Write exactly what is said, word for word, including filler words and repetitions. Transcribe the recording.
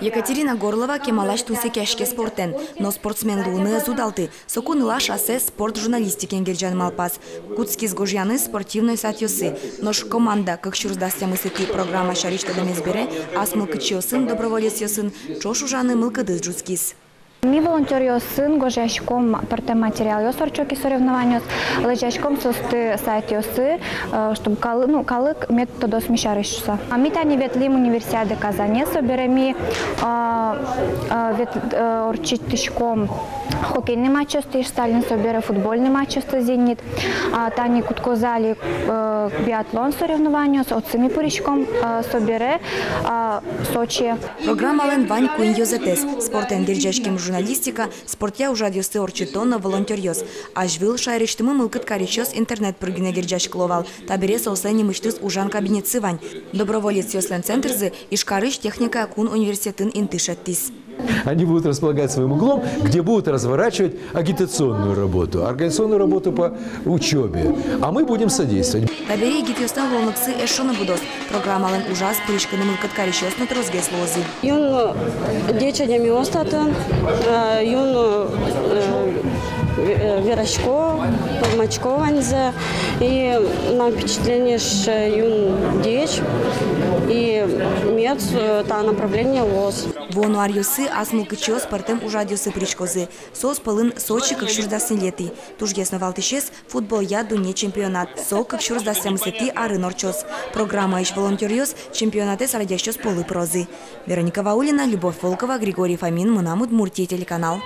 Екатерина Горлова кемалась тунсыкъяське спортэн, но спортсмен луыны ӧз удалты. Соку нылаш ассэ спорт журналистикаен герӟаны малпаз. Кутскиз гожъяны спортивной сайтъёсы. Нош «Команда кык сюрс дас тямысэтӥ» программа сярысь тодэмез бере, ас мылкыдчиосын, доброволецъёсын ӵош ужаны мылкыдыз ӝутскиз. Ми волонтёръёсын гожъяськом пӧртэм материалъёс, ортчо ке соревнованиос, лэзяськом соосты сайтъёсы, э, чтобы калы-, ну, калык мед тодоз ми сярысь шуса. А ми тани ветлӥм Универсиада Казане, собере ми, а, а, вет-, э, ортчытӥськом хоккейный матчъёсты «Ижсталин», собере футбольный матчъёсты «Зенит». А, тани кутскоз али, э, биатлон соревнованиос, отчы ми пыриськом, э, собере, э, Сочие. Программалэн вань куинь ёзэтэз: спортэн герӟаськем журналистика, спортъя ужрадъёсты ортчытон но волонтёръёс. Азьвыл шаерысьтымы мылкыд карисьёс интернет пыр гинэ герӟаськыло вал. Табере соослэн нимысьтыз ужан кабинетсы вань. Доброволецъёслэн центрзы Ижкарысь техника кун университетын инты шедьтӥз. Они будут располагать своим углом, где будут разворачивать агитационную работу, организационную работу по учёбе. А мы будем содействовать. Табере егитъёслэн луонлыксы эшшо но будоз. Программалэн ужаз пыриськыны мылкыд карисьёс но тросгес луозы. Юн ӟеч адямиос татын, э, юн, э, ве-, э, верасько, пӧрмасько ваньзэ. И мынам впечатление, что юн ӟеч, и мед, э, та направление луоз. Вуоно аръёсы ас мылкыдчиос пӧртэм ужрадъёсы пыриськозы. Соос пӧлын Сочи кык сюрс дас ньылетӥ. Тужгес но валтӥсез — футболъя дунне чемпионат. Со кык сюрс дас тямысэтӥ арын ортчоз. Программаысь волонтёръёс чемпионатэз радъясьёс пӧлы пырозы. Вероника Ваулина, Любовь Волкова, Григорий Фомин, «Мынам Удмуртие» телеканал.